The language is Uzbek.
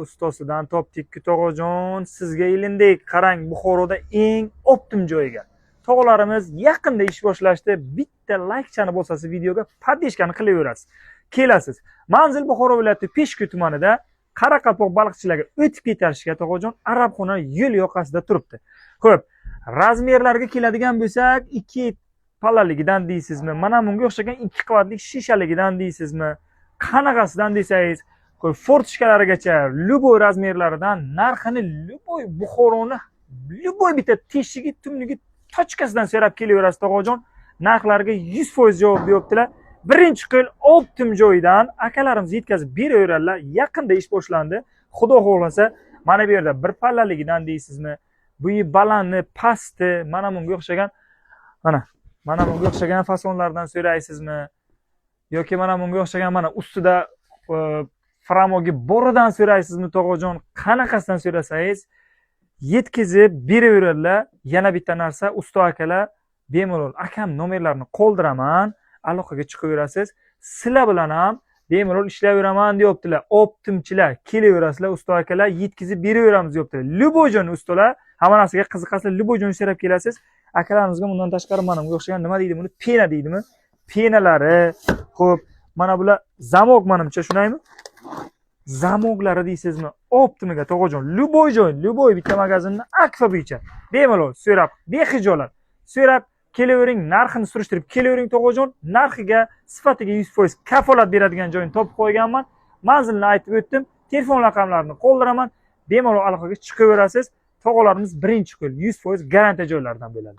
Ustosidan topdik-ku, tog'ajon, sizga ilindik. Qarang, Buxoroda eng оптом joyiga. Tog'alarimiz yaqinda ish boshlashdi. Bitta laykchani bosasiz videoga, поддержка ni qilaverasiz. Kelasiz. Manzil Buxoro viloyati Peshku tumanida, Qoraqalpoq baliqchilarga o'tib ketarishga, tog'ajon, Arabxona yo'l yoqasida turibdi. Xo'p, размер larga keladigan bo'lsak, ikki pallaligidan deysizmi, mana bunga o'xshagan ikki qavatli shishaligidan deysizmi, qanaqasidan desangiz, qo'y, форточка larigacha любой размер laridan, narxini любой Buxoroni любой bitta teshigi, tumligi точка sidan so'rab kelaverasiz, tog'ajon. Narxlarga 100% javob beryaptilar. Birinchi qo'l оптом joyidan akalarimiz yetkazib beraveradilar. Yaqinda ish boshlandi. Xudo xohlasa, mana bu yerda bir pallaligidan deysizmi, buyi balandni, pasti, mana bunga o'xshagan, mana bunga o'xshagan fasonlardan so'raysizmi yoki mana bunga o'xshagan, mana ustida framogi boridan so'raysizmi, tog'ajon, qanaqasidan so'rasangiz, yetkazib beraveradilar. Yana bitta narsa, usta akalar bemalol, akam nomerlarini qoldiraman, aloqaga chiqaverasiz. Sizlar bilan ham bemalol ishlayveraman deyaptilar. Оптом chilar kelaverasizlar, usta akalar, yetkazib beraveramiz deyaptilar. Любой joyni ustalar, hamma narsaga qiziqasizlar, любой joyni so'rab kelasiz akalarimizga. Bundan tashqari, mana bunga o'xshagan, nima deydi buni, пена deydimi, пена lari. Xo'p, mana bular zamok, manimcha, shundaymi, zamoklari deysizmi, оптом iga, tog'ajon, любой joy, любой bitta magazinni Akfa bo'yicha bemalol so'rab, behijolat so'rab kelavering, narxini surishtirib kelavering, tog'ajon. Narxiga, sifatiga 100% kafolat beradigan joyini topib qo'yganman. Manzilni aytib o'tdim, telefon raqamlarini qoldiraman, bemalol aloqaga chiqaverasiz. Tog'alarimiz birinchi qo'l, 100% garantiya joylaridan bo'ladi.